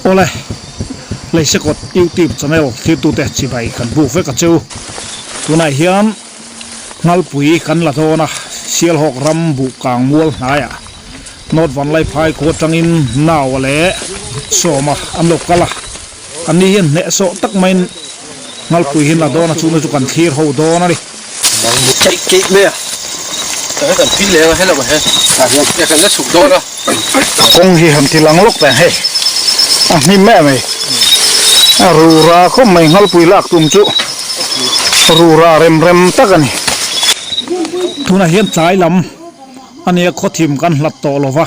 Awle, Leisekawt YouTube channel thlirtute chibai kan buk vek a cheu. Tunah hian Nghalpui kan la dawn a, Sialhawk ram buh kang mual hnaiah North Vanlaiphai khua atangin Naua leh Sawma an lo kal a. Anni hian hnehsawh tak maiin Nghalpui hi an la dawn a, chungte chu kan thlir ho dawn a ni. Keih keih mai a, tah kan pil leh ang a, hello he, tah hian e kan la chhuk dawn a. Kawng hi han ti lang lawk teh hei, a hnim em mai, a rura khawp mai Nghalpui lak tum chu rura rem rem tak a ni. Tunah hian tlai lam a nia khawthim kan hlat tawh lo va,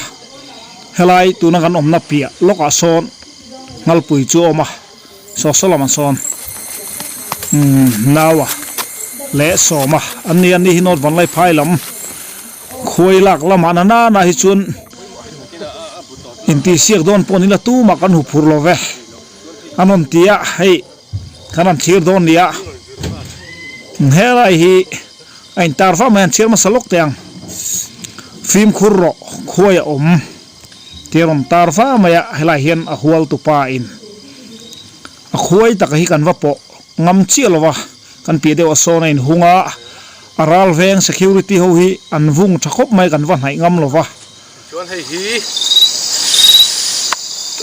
helai tuna kan awmna piah lawkah sawn Nghalpui chu a awm a, saw saw lamah sawn umm naua leh sawma an ni a, ni hi North Vanlaiphai lam khuai lak lamah na nana hi chuan intihsiak dawn pawh ni la tumah kan huphurh lo ve an rawn ti a, hei kan han thlir dawn nia helai hi a intar vak mai an chhiar hmasa lawk teh ang fimkhur rawh khuai a awm. Ti a rawn tar va mai a, helai hian a hual tupa in a khuai taka hi kan va pawh ngam chiah lo va, kan piah deuh a sawn a inhung a, a ral veng security ho hi an vung tha khawp mai kan va hnaih ngam lo va. Chuan hei hi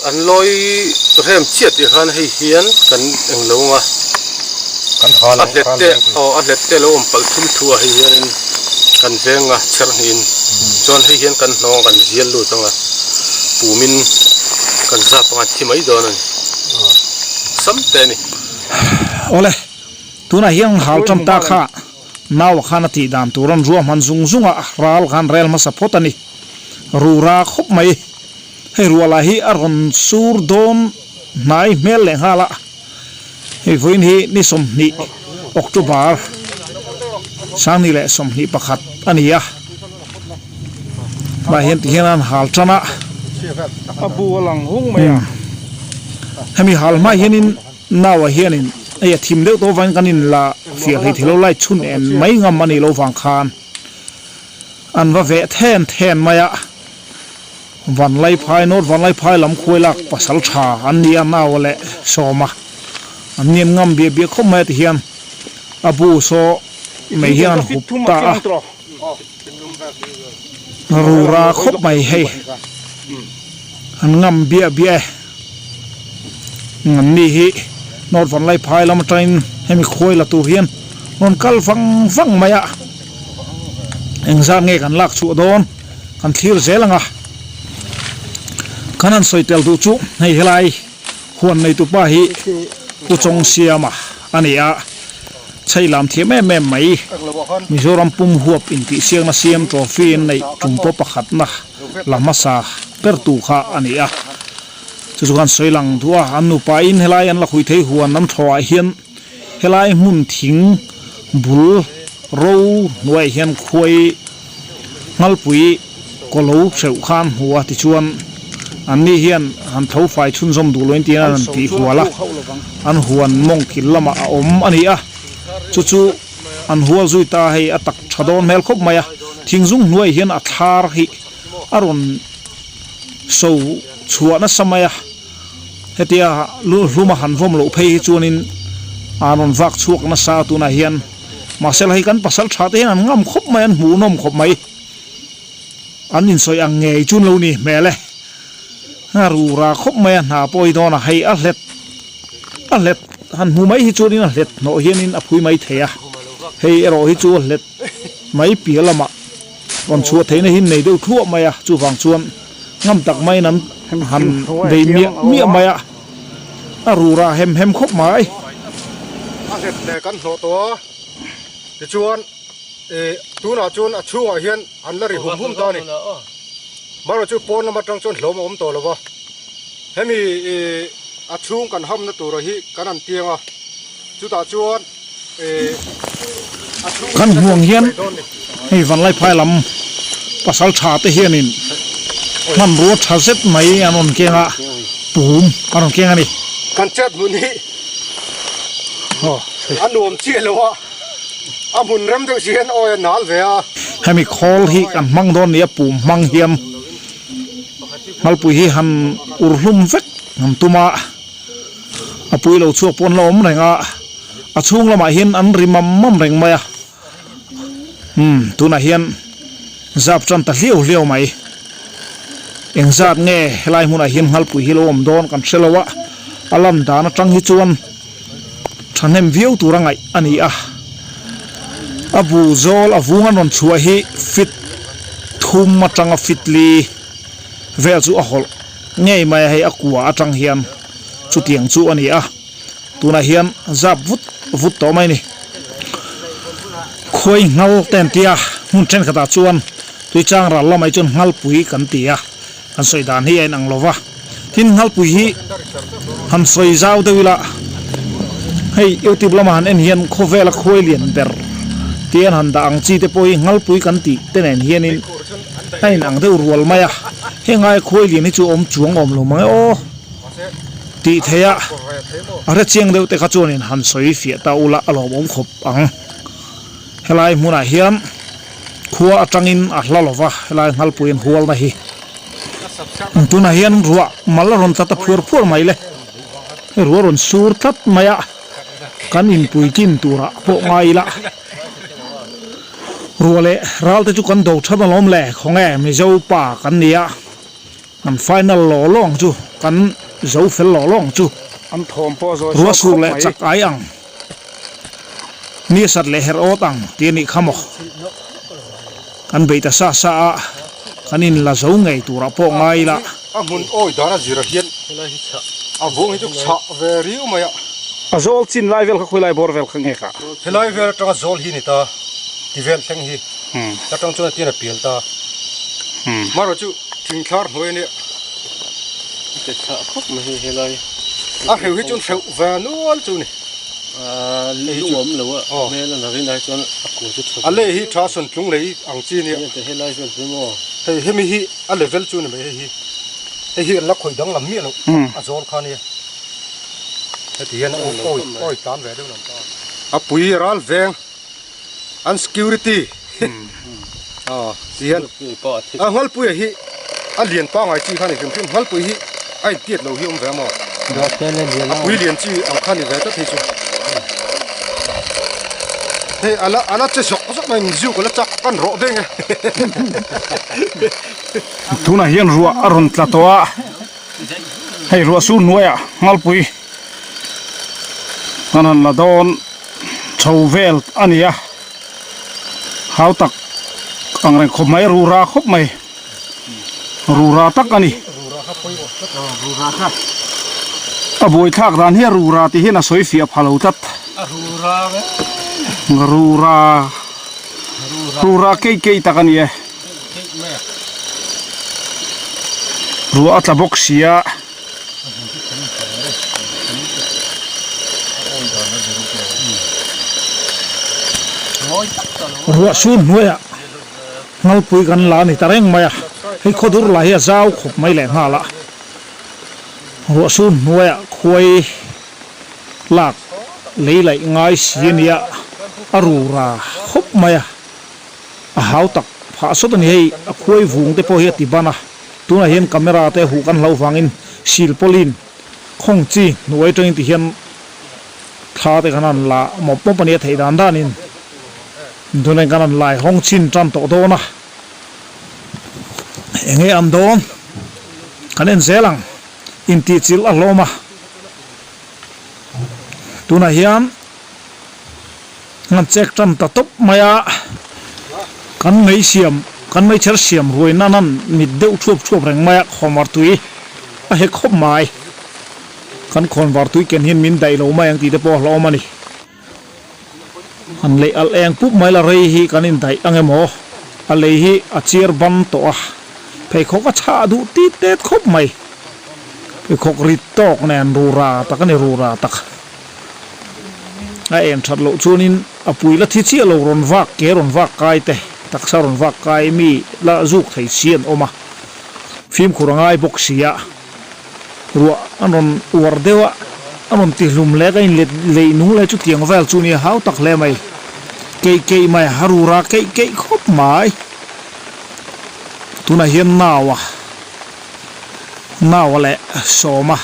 an lawi rem chiah tih khan hei hian kan englo ang a, a hlet te aw a hlet te lo awm palh thum thu ah hei hianin kan veng a chher hnihin chuan hei hian kan hnawng kan zial lut ang a pumin kan zap anga thi mai dawn a ni sam te a ni. Awle, tunah hian hal tan ta kha naua khan a tih dan tur an ruahman zung zung a, ral khan rel hmasa phawt a ni. Rura khawp mai. Hei ruala hi a rawn sur dawn hnai hmel leh nghal a. Hei vawiin hi ni 20 October 2021 a ni a, tlaiah hian tihian an hal tan a, hemi hal hma hianin nauah hianin hei a thim deuh tawh avangin kan inla fiah hlei thei lo light chhun en mai ngam a nih loh vang khan an va veh then then mai a. Vanlaiphai, North Vanlaiphai lam khuai lak pasal tha an ni a, Naua leh Sawma an nian ngam biah biah khawp mai a ti hian a bu saw mai hian an hup ta a, rura khawp mai hei an ngam biah biah e. An ni hi North Vanlaiphai lam atangin hemi khuai la tur hian rawn kal vang vang mai a, engzat nge kan lak chhuah dawn? Kan thlir zel ang a, kan han sawi tel duh chu hei helai huan neitupa hi Pu Chawngsiama a ni a, chhei lam thiam em em mai. Mizoram pum huap intihsiakna siam trophy an neih tum pawh pakhatna la hmasa pertu kha a ni a. Chu chu kan sawi lang duh a, an nupain helai an la khui thei huan an thlawhah hian helai hmun thing bul ro hnuaiah hian khuai Nghalpui kawlo hreuh kha an hmu a, tichuan anni hian han tho fai chhunzawm duh loin tiin an rawn tih hual a, an huan mawng kil lamah a awm a ni a, chu chu an hual zui ta hei a tak tha dawn hmel khawp mai a, thingzung hnuai hian a thlar hi a rawn so chhuah nasa mai a, hetia hluma han vawm loh phei hi chuanin an rawn vak chhuak nasa a tunah hian. Mahse hei kan pasal tha te hian an ngam khawp mai, an hmuhnawm khawp mai. An insawi ang ngei chu an lo ni hmel e. A rura khawp mai a, hna pawh hi dawn a, hei a hlet a hlet han hmu mai hi chuanin a hlet hnawh hianin a phui mai thei a. Hei erawh hi chu a hlet mai piah lamah rawn chhuah theihna hi nei deuh thluah mai a, chuvang chuan ngam tak maiin an han bei miah miah mai a. A rura hem hem khawp mai. A hlet leh kan hlawh tawh a, tichuan ih tunah chuan a chhungah hian an la ri hum hum ta a ni. Marawh chu pawn lam atang chuan hlawm a awm tawh lo va, hemi ih a chhung kan hamna tura hi kan han tiang a, chutah chuan ih a chhung Kan hmuang hian hei Vanlaiphai lam pasal tha te hianin hmanrua tha zet mai an rawn keng a, pum an rawn keng a ni. Kan chet hmun hi a nuam chiah lo a, a hmun rem deuh si hian awi a nal ve a. Hemi khawl hi kan hmang dawn ni a, pum hmang hian Nghalpui hi han ur hlum vek. An tum a, a pui lo chhuak pawh an la awm reng a, a chhung lamah hian an ri mam mam reng mai a, umm tunah hian zap tan ta hliau hliau mai. Engzat nge helai hmunah hian nghalpui hi lo awm dawn kan hre lo a, a lan dan atang hi chuan thahnem viau tur a ngaih a ni a, a bu zawl a vung an rawn chhuah hi fit thum atanga fit li vel chu a hawlh. Ngei mai a hei a kua atang hian chutiang chu a ni a, tunah hian zap vut vut tawh mai a ni. Khuai nghal te an ti a, hmun thenkhatah chuan tuichang ral lamah hi chuan nghalpui kan ti a, kan sawi dan hi a inang lo va. Tin nghalpui hi han sawi zau deuh ila, hei youtube lamah han en hian khawvela khuai lian ber tih an han dah ang chi te pawh hi nghalpui kan tih te nen hianin A inang deuh rual mai a, heng ai khuai lian hi chu awm chuang awm lo mang e aw tih theih a, a hre chiang deuh te kha chuanin han sawi fiah ta ula a lawmawm khawp ang. Helai hmunah hian khua atangin a hla lo va, helai nghalpui an hualna hi tunah hian ruah mal a rawn tla ta phuar phuar mai le, hei ruah a rawn sur tlat mai a, kan inpui kin turah pawh ngai ila. Ruah leh ral te chu kan do that alawm le, khawnge Mizo pa kan ni a, kan final law law ang chu, kan zo fel law law ang chu. Ruah sur leh chak ai ang, ni a sat leh herh awt ang tih a nih kha maw. Kan beih ta sa sa a, kan in la zo ngei turah pawh ngai ila. A hmun awi dan a zir ah hian a vung hi chu chhah ve riau mai a. A zawl chin lai vel kha khawi lai bawr vel kha nge kah? Helai vel atanga zawl hi ni ta, ti vel thleng hi atang chuan a tian a pial ta. Marawh chu thingthlar hnuai a nia. A hreu hi chuan hreuh ve nual chu ni. A lei hi tha sawn tlung lei ang chi nia. Hei hemi hi a level chu ni mai hei hi. Hei hi an la khawih danglam miah loh a zawl kha nia. Heti hian a awi awi tlan ve deuh lam ta. A pui ral veng an security ti hian a nghalpuia hi a lian pangai chi kha ni hrim hrim nghalpui hi a intiat lo hi awm ve a maw a pui lian chi ang kha ni ve tlat hei chu hei ala ala che zawk zawk mai mizu ka la chak kan rawh deng e tunah hian ruah a rawn tla tawh a hei ruah sur hnuaiah nghalpui an han la dawn chho vel a ni a. Hau tak ang reng khawp mai, rura khawp mai, rura tak a ni. A buaithlak dan hi a rura tih hian a sawi fiah pha lo tlat. Rura, rura keih keih tak a ni e. Ruah a tla bawk si a. Ruah sur hnuaiah nghalpui kan la a ni ta reng mai a, hei khawdur lah hi a zau khawp mai leh nghal a, ruah sur hnuaiah khuai lak lei laih ngai si a nia, a rura khawp mai a, a hau tak phah sawt a ni hei, a khuai vung te pawh hi a ti ban a. Tunah hian camera te huh kan hlauh vangin silpawlin khawng chi hnuai atangin ti hian thla te khan an la mawp mawp a nia theih dan danin tunah hian kan han lai hawng chhin tan tawh dawn a enge an dawn kan en zel ang intihchilh a hlawm a tunah hian. An chek tan ta tawp mai a, kan mei siam, kan meichher siam ruai nan an mit deuh thuap thuap reng mai a, khawnvar tui a hek khawp mai. Kan khawnvar tui ken hian min daih lo mai ang tih te pawh a hlauhawm a ni. Han leih alh eng pup mai la rei hi kan indaih ang emaw, a lei hi a chiar ban tawh a, pheikhawk a chhah duh tit tet khawp mai. Pheikhawk rit tawk nen rura tak a ni, rura tak. A en that loh chuanin a pui la thi chiah lo rawn vak ke rawn vak kai te taksa rawn vak kai mi la zuk thei si an awm a, fimkhur a ngai bawk si a, ruah an rawn uar deuh a, a rawn ti hlum leh ka inlet leih nung leh chutiang vel chu nia hau tak hle mai, keih keih mai a rura keih keih khawp mai, tunah hian nau a nau a leh sawm a.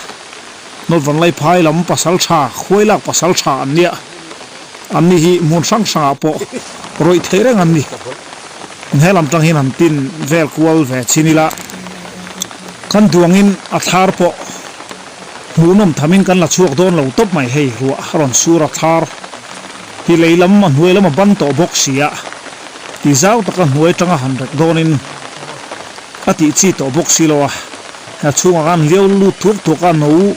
North Vanlaiphai lam pasal tha, khuai lak pasal tha an nia. An ni hi hmun hrang hrangah pawh rawih thei reng an ni. He lam tang hian han tin vel kual ve chin ila, kan duangin a thlar pawh hmuhnawm thamin kan la chhuak dawn lo tawp mai hei ruah a rawn sur a thlar hi lei lam a hnuai lam a ban tawh bawk si a, ti zau taka hnuai tanga han rek dawnin a tih chi tawh bawk si lo a, a chhungah khan liau lut thuak thuak a no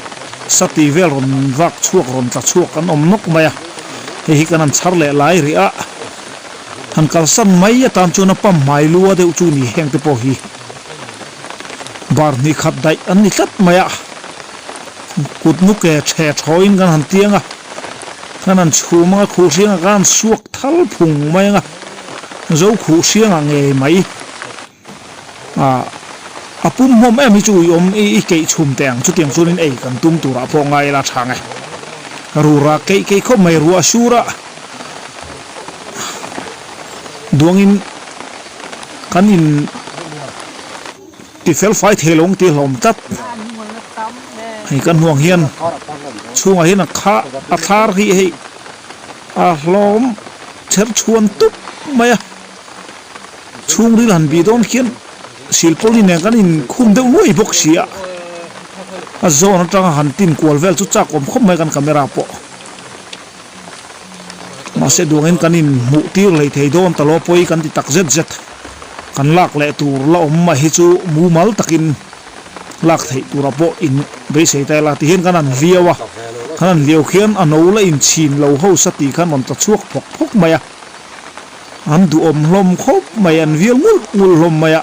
sa ti vel rawn vak chhuak rawn tla chhuak an awm nawk mai a, hei hi kan han chhar leh lai rih a. Han kalsan mai atan chuan a pam hmai lua deuh chu ni heng te pawh hi bar hnih khat daih an ni tlat mai a, kut nuke the thawiin kan han tiang a, kan han chhum anga khuh hriangah kan han suak thal phung mai anga zo khuh hriangah ngei mai. Ah, a pum hmawm em hi chu ui awm i i keih chhum teh ang, chutiang chuanin ei kan tum turah pawh ngai ila chhang e. Rura keih keih khawp mai ruah sura duangin kan in ti fel fai thei lo ang tih hlawm tlat. Hei kan hmuh ang hian chhungah hian a kha a thlar hi hei a hlawm chher chhuan tup mai a. Chhungril han bih dawn khian silpawlin nen kan inkhum deuh nuai bawk si a, a zawn atanga han tin kual vel chu chak awm khawp mai kan camera pawh. Mahse duangin kan inhmuh tir hlei thei dawn ta lo pawi kan ti tak zet zet. Kan lak leh tur la awm mai hi chu mumal takin lak theih turah pawh in beisei ta ila tihian kan han hliau a, kan han hliau khian a no la inchhin lo ho sa tih khan rawn tla chhuak phawk phawk mai a. An duhawm hlawm khawp mai, an vial nghulh nghulh hlawm mai a,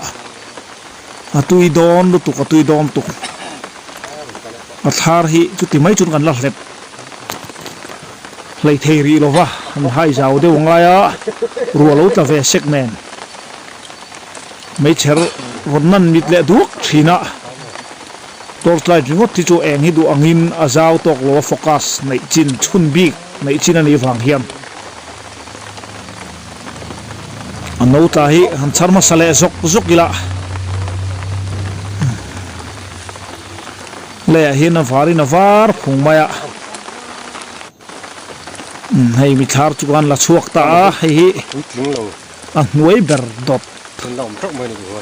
a tui dawn lutuk, a tui dawn tuk. A thlar hi chuti mai chuan kan la hlep hlei thei rih lo va, an hai zau deuh ngai a, ruah lo tla ve sek nen meichher rawn nan mit leh duak thin a, torch light ringawt hi chu eng hi duh angin a zau tawk lo a, focus neih chin chhun bik neih chin a nih vang hian. A no tla hi han chhar hmasa leh zawk zawk ila leiah hian a varin a var phung mai a hei mithlar chu khan la chhuak ta a hei hi a hnuai ber dawt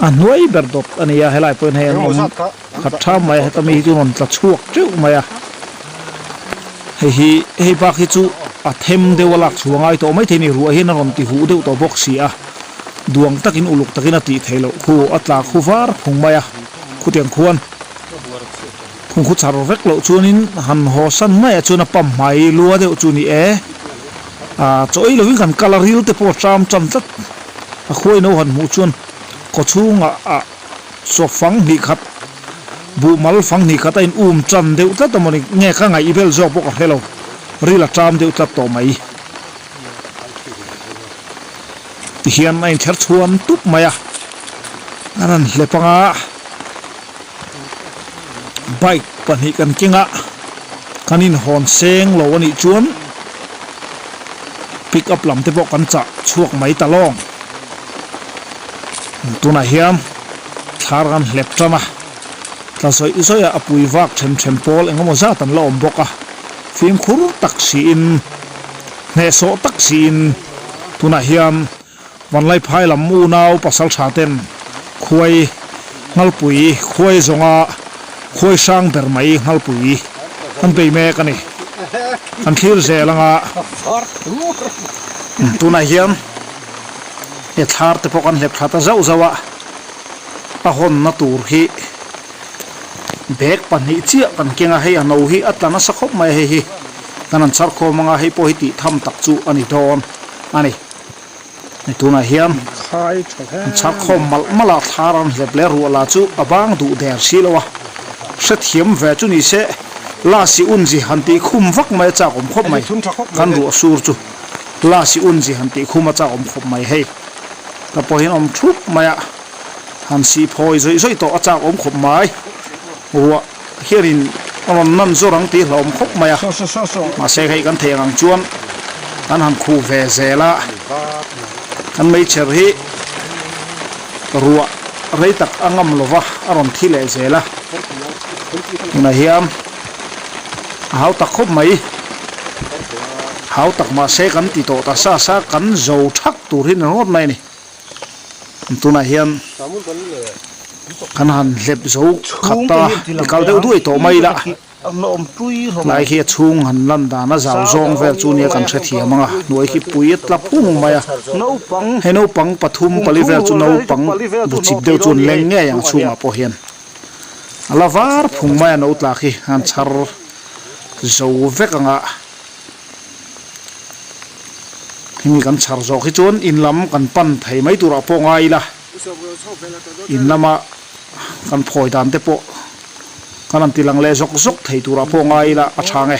a hnuai ber dawt a ni a helai pawhin hei an awm Khat tha mai a, heta mi hi chu rawn tla chhuak teuh mai a, hei hi hei bak hi chu a them deuh a lak chhuah ngai tawh maithei a ni, ruah hian a rawn ti huh deuh tawh bawk si a, duang takin uluk takin a tih theih loh khu a tla khu var phung mai a, khutiang khuan phung khu char vek loh chuanin han haw san maiah chuan a pam hmai lua deuh chu ni e, ah chaw ei lovin kan kal a ril te pawh a ṭam ṭan tlat a khuai no han hmuh chuan kawchhungah ah. Chaw fang hnih khat, buh mal fang hnih khat a in um tan deuh tlat a mawni nge ka ngaih vel zawk pawh ka hre lo, ril a ṭam deuh tlat tawh mai. Tihian a inther chhuan tup mai a, an han hlep ang a, bike pahnih kan keng a, kan inhawn seng lo a nih chuan pick up lam te pawh kan chah chhuak mai ta lawng. Tunah hian thlar kan hlep tan a, tla zawih zawih a a pui vak them them pawl eng emaw zat an la awm bawk a, fimkhur tak siin, hnehsawh tak siin tunah hian Vanlaiphai lam unau pasal tha ten khuai Nghalpui khuai zawnga khuai hrang ber mai Nghalpui an bei mek a ni. An thlir zel anga tunah hian. He thlar te pawh kan hlep thla ta zauh zauh a, a hawnna tur hi bag pahnih chiah kan keng a, hei a no hi a tla nasa khawp mai a, hei hi kan han char khawm anga hei pawh hi tih tham tak chu a ni dawn a ni. Hei tunah hian an char khawm malh malh a, thlar an hlep leh ruah lah chu a bang duh der si lo a, hrethiam ve chu ni se lasi unzi han tih khum vak mai a chak awm khawp mai kan ruah sur chu. Lasi unzi han tih khum a chak awm khawp mai hei. Ta pawh hian awm thup mai a, han sih phawi zawih zawih tawh a chak awm khawp mai. Ruah hianin a rawn nan zawr ang tih hlauhawm khawp mai a, mahse hei kan theih ang chuan kan han khuh ve zel a, kan meichher hi ruah rei tak a ngam lova a rawn thi leh zel a, tunah hian. A hau tak khawp mai. Hau tak mahse kan ti tawh ta sa sa kan zo thak tur hi ni ringawt mai a ni. Tunah hian kan han hlep zo khat ta ti kal deuh duai tawh mai ila. Tlai khi a chhung han lan dan a zau zawng vel chu nia kan hrethiam ang a, hnuai khi pui a tla phung mai a. Hei naupang pathum pali vel chu naupang bu chip deuh chu an leng ngei ang chhungah pawh hian a la var phung mai a no tla khi an chhar zo vek ang a. Hemi kan chhar zawh khi chuan in lam kan pan thei mai turah pawh ngai ila in lama kan phawi dan te pawh kan han ti lang leh zawk zawk thei turah pawh ngai ila a tha nge.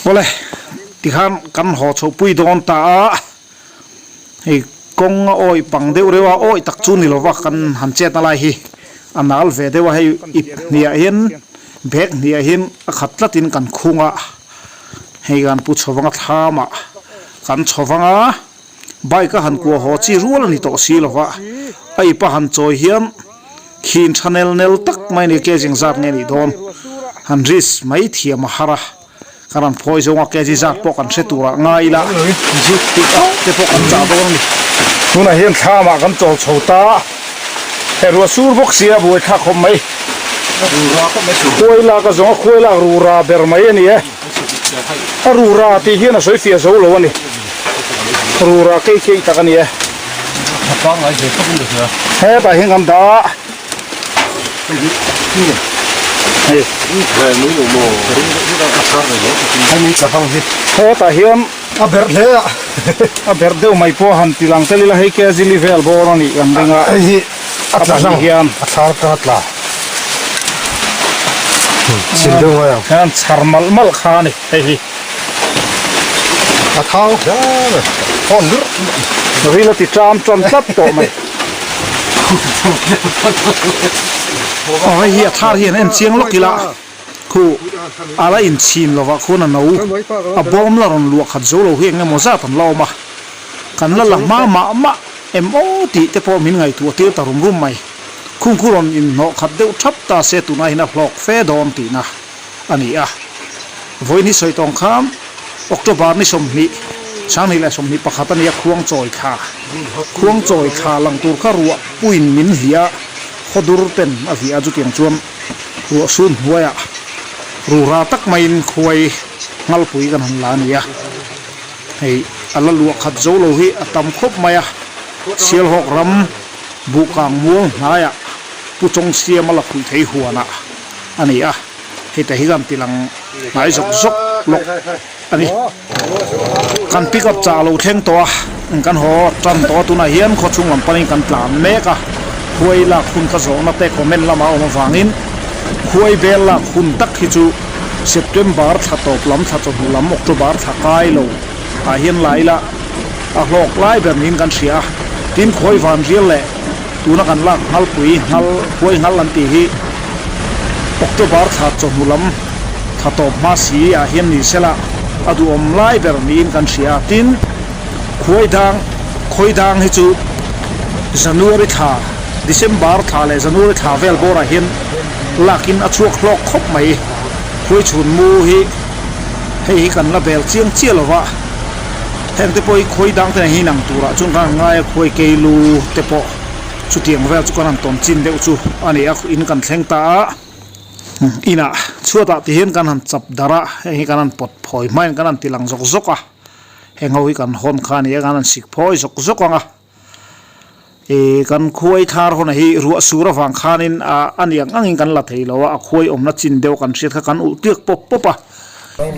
Awle tikhan kan haw chhoh pui dawn ta a hei kawng a awih pang deuh reuh a awih tak chu ni lova kan han chetna lai hi a nal ve deuh a hei ip hniah hian bag hniah hian a khat tlatin kan khung a hei kan pu chho vanga thlamah kan chho vanga. Bike a han kuah haw chi rual a ni tawh si lo va, a ip a han chawi hian khin tha nel nel tak mai a ni, kg zat nge nih dawn han risk mai thiam a har a, kan han phawi zawng a kg zat pawh kan hre turah ngai ila pick up te pawh kan chah dawn a ni. Tunah hian thlamah kan chawl chho ta, he ruah sur bawk sia buai thlak khawp mai, khuai lak a zawng a khuai lak rura ber mai a ni e. A rura tih hian a sawi fiah zo lo a ni. Rura keih keih tak a ni e. Hetah hian kan dah a. Hei. Hetah hian a berh hle a. A berh deuh mai pawh han ti lang tel ila hei kg vel bawr a nih kan ring a. Hei hi a tla hlauh hian a thar atanga a tla. Chil deuh ngai ang. Hian chhar malh malh kha a ni hei hi. A thau hle mai. Hawn lurh. Ril a ti ṭam ṭam tlat tawh mai. Aw hei hi a thar hian en chiang lawk ila khu a la inchhin lovah khuan a no a bawm la rawn luah khat zo lo hi eng emaw zat an la awm a kan la la hma mah mah em aw tih te pawh min ngaihtuah tir ta rum rum mai. Khung khu rawn inhnawh khat deuh thap ta se tunah hian a hlawk fe dawn tihna a ni a. Vawiin hi sawi tawng khan October ni 20, 2021 a nia Khuangchawi thla. Khuangchawi thla lang tur kha ruah puiin min hliah a, khawdur ten a hliah a chutiang chuan ruah sun hnuaiah rura tak maiin khuai nghalpui kan han la a ni a. Hei a la luah khat zo lo hi a tam khawp mai a, Sialhawk ram. Buhkang mual hnaiah Pu Chawngsiama la phui thei huanah a ni a, heta hi kan ti lang hnai zawk zawk lawk a ni. Kan pick up chah a lo thleng tawh a, kan haw tan tawh a, tunah hian khawchhung lam panin kan tlan mek a, khuai lak hun ka zawhna te comment lama a awm avangin khuai bel lak hun tak hi chu September thla tawp lam thla chawhnu lam October thla kai lo ah hian la ila a hlawk lai ber niin kan hria a, tin khawi van rial leh tuna kan lak nghalpui nghal khuai nghal an tih hi October thla chawhnu lam thla tawp hma si ah hian ni sela a duhawm lai ber niin kan hria a, tin khuai dang khawi dang hi chu January thla December thla leh January thla vel bawrah hian lakin a chhuak hlawk khawp mai khuai chhun mu hi. Hei hi kan la bel chiang chiah lo va, heng te pawh hi khawi dang te hi inang turah chuan kan han ngai a, khuai keilu te pawh chutiang vel chu kan han tawn chin deuh chu a ni a, in kan thleng ta a, inah chhuatah ti hian kan han chap darh a, heng hi kan han pawt phawi hmain kan han ti lang zawk zawk a, heng ho hi kan hawn kha a ni a, kan han sik phawi zawk zawk ang a. Ih kan khuai thar hona hi ruah sur avang khanin ah a ni ang angin kan la thei lo a, a khuai awmna chin deuh kan hriat kha kan ulh tliak pawp pawp a,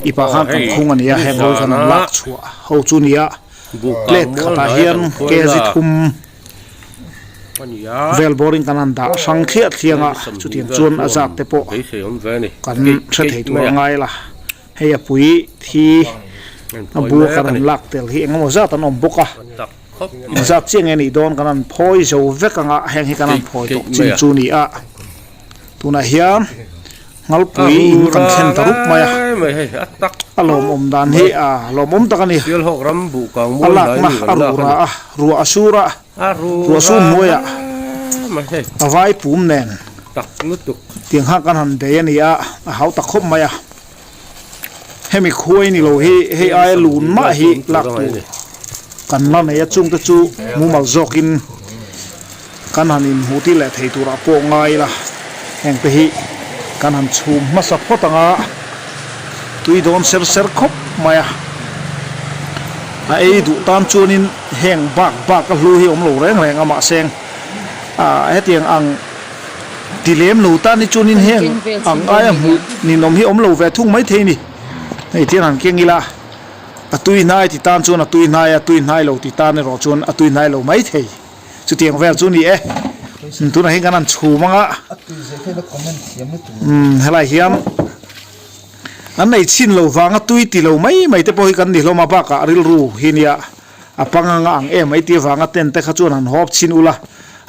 ipah khan kan khung a ni a, heng ho hi kan han lak chhuah ho chu nia plate khatah hian kg thum vel bawrin kan han dah hrang thliah thliang a, chutiang chuan a zat te pawh kan hre thei tur a ngai la. Hei a pui thi a bur kan han lak tel hi engemaw zat an awm bawk a, engzat chiah nge nih dawn kan han phawi zo vek ang a, heng hi kan han phawi tawh chin chu ni a, tunah hian Nghalpui in kan thlen ta rup mai a, a lawmawm dan hi a lawmawm tak a ni, a lakna a ruh rah a, ruah a sur a, ruah sur hnuaiah a vai pum nen. tak lutuk. Tiang kha kan han bei a ni a, a hau ta khawp mai a. Hemi khuai ni lo hi hei aia lun mah hi lak tur kan la nei a, chungte chu mumal zawkin kan han inhmuh tir leh thei turah pawh ngai ila, hengte hi kan han chhum hmasa phawt ang a, tui dawn ser ser khawp mai a. A ei duh tan chuanin heng bak bak a hlu hi awm lo reng reng a, mahse hetiang ang Ti lem lo tan hi chuanin heng ang aia hmuh ninawm hi awm lo ve thung mai thei a ni. Hei tiang han keng ila a tui hnai ti tan chuan a tui hnai a, tui hnai lo ti tan erawh chuan a tui hnai lo mai thei. Chutiang vel chu a ni e. Tunah hian kan han chhum ang a. Umm helai hian an nei chhin lo vanga tui ti lo mai mai te pawh hi kan ni hlawm a, bakah rilru hi nia. A pang anga ang em mai tih avanga tent te kha chuan han hawp chhin ula,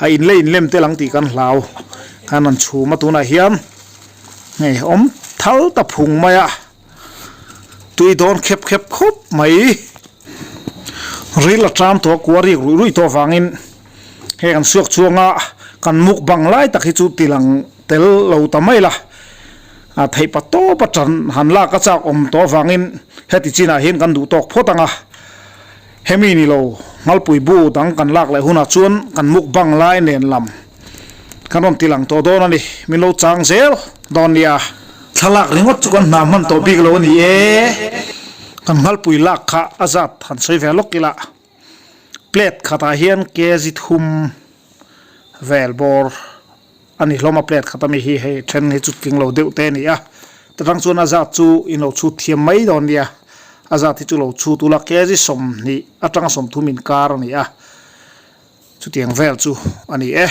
a in leh in lem tel ang tih kan hlau. Khan an chhum a tunah hian hei awm thal ta phung mai a, tui dawn khep khep khawp mai. Ril a ṭam tawh a kua rik ruih ruih tawh avangin hei kan suak chuang a, kan mukbang lai tak hi chu tilang tel lo ta mai la. A theih pa tawp a tan han lak a chak awm tawh avangin heti chinah hian kan duh tawk phawt ang a. Hemi ni lo Nghalpui bu dang kan lak leh hunah chuan kan mukbang lai nen lam kan rawn ti lang tawh dawn a ni. Min lo chang zel dawn nia. Thlalak ringawt chu kan hna hman tawh bik lo a ni e. Kan Nghalpui lak kha a zat han sawi ve lawk ila. Plate khatah hian kg thum vel bawr a ni hlawm a, plate khat ami hi hei then hi chu tling lo deuh te a ni a, ta tang chuan a zat chu in lo chhut thiam mai dawn nia, a zat hi chu lo chhut ula kg 20 atanga 30 inkar a ni a, chutiang vel chu a ni e.